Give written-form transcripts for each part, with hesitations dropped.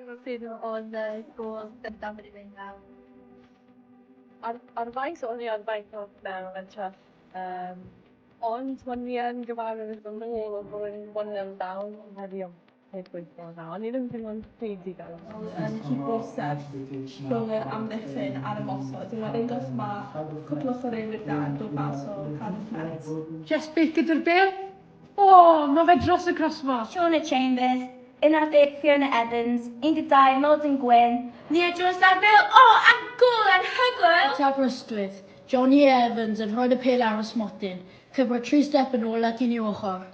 Pryd oedd y gôl gyntaf wedi mynd mewn? Ar faes, o'n i ar faes o'r mewn yn twll. Ond o'n i yn gyfarwydd yn ôl o fod yn 1-0 down ond heddi o'n peth gweithio na. O'n i ddim yn teimlo'n crazy fel. Yn cydbwysedd rhwng yr amddiffyn a'r ymosod, yn enwedig os mae cwpl o chwaraewyr da yn dod mas o Cardiff Met. Jess Baker gyda'r bêl. O, mae fe dros y crossbar. Shauna Chambers, 11 Fiona Evans, 12 Maldon Gwyn, Nia Jones a'r bêl, o, a gôl anhygoel! At Aberystwyth, Johnny Evans yn rhoi y pêl ar y smotyn. Cyfro tri step yn ôl ac un i'w ochr.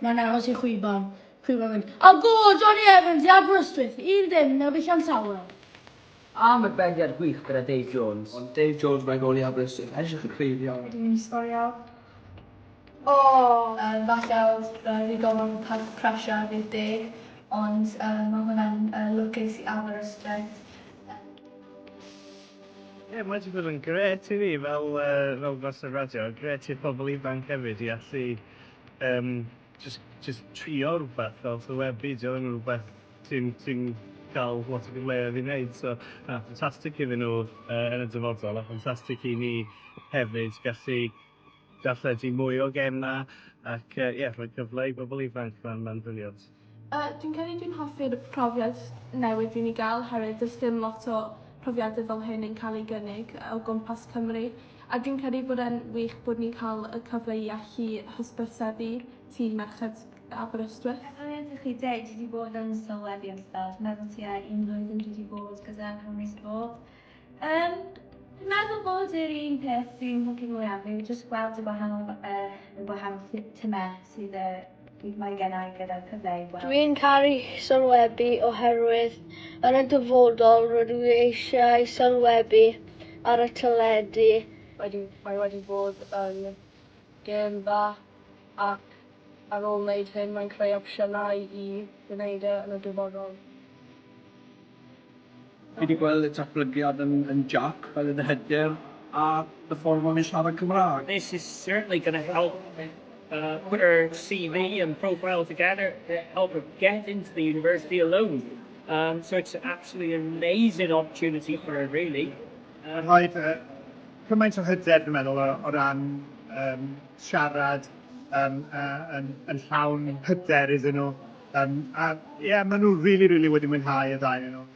Mae'n aros i chwiban. Chwiban mynd, a gôl Johnny Evans i Aberystwyth! 1-0 yn erbyn Llansawel. Am y bediad gwych gyda Dave Jones. Ond Dave Jones mae gôl i Aberystwyth. Edrych yn cryf iawn. Wedi mynd i sgorio. O! Falle oedd rhi gormod o pressure ar i'r deg, ond mae hwnna'n lwcus i Aberystwyth. Ie, mae wedi bod yn grêt i fi fel yy fel gorsaf radio, grêt i'r pobl ifanc hefyd i allu yym jyst jyst trio rwbeth fel sylwebu, 'di o ddim yn rwbeth ti'n ti'n cael lot o gyfleoedd i wneud, so na, ffantastig iddyn nhw yy yn y dyfodol a ffantastig i ni hefyd gallu darlledu mwy o gemau ac yy ie, rhoi cyfle i bobl ifanc, ma'n ma'n brilliant. Yy dwi'n credu dwi'n hoffi'r profiad newydd dwi'n ei gael oherwydd does dim lot o profiadau fel hyn yn cael ei gynnig o gwmpas Cymru a dwi'n credu bod e'n wych bod ni'n cael y cyfle i allu hysbysebu tîm merched Aberystwyth. Fel ydych chi dweud, dwi 'di bod yn sylwebu am sbel, dwi'n meddwl tua un blwyddyn dwi 'di bod gyda Cymru Sport. Yym, dwi'n meddwl bod yr un peth dwi'n hoffi mwyaf yw jyst gweld y gwahanol yy y gwahanol timau sydd yy mae genna i gyda'r cyfle i gweld. Dwi'n caru sylwebu oherwydd yn y dyfodol rydw i eisiau sylwebu ar y teledu. Wedi, mae wedi bod yn gêm dda ac ar ôl wneud hyn mae'n creu opsiynau i wneud e yn y dyfodol. Fi 'di gweld y datblygiad yn yn Jack, fel yn y hyder a y ffordd ma' fe'n siarad Cymra'g. This is certainly going to help put her CV and profile together to help her get into the university alone. So it's absolutely amazing opportunity for her, really. Mae'n rhoi yy cymaint o hyder dwi'n meddwl o ran yym siarad yym yy yn yn llawn hyder iddyn nhw yym a ie maen nhw rili rili wedi mwynhau y ddau ohonyn nhw.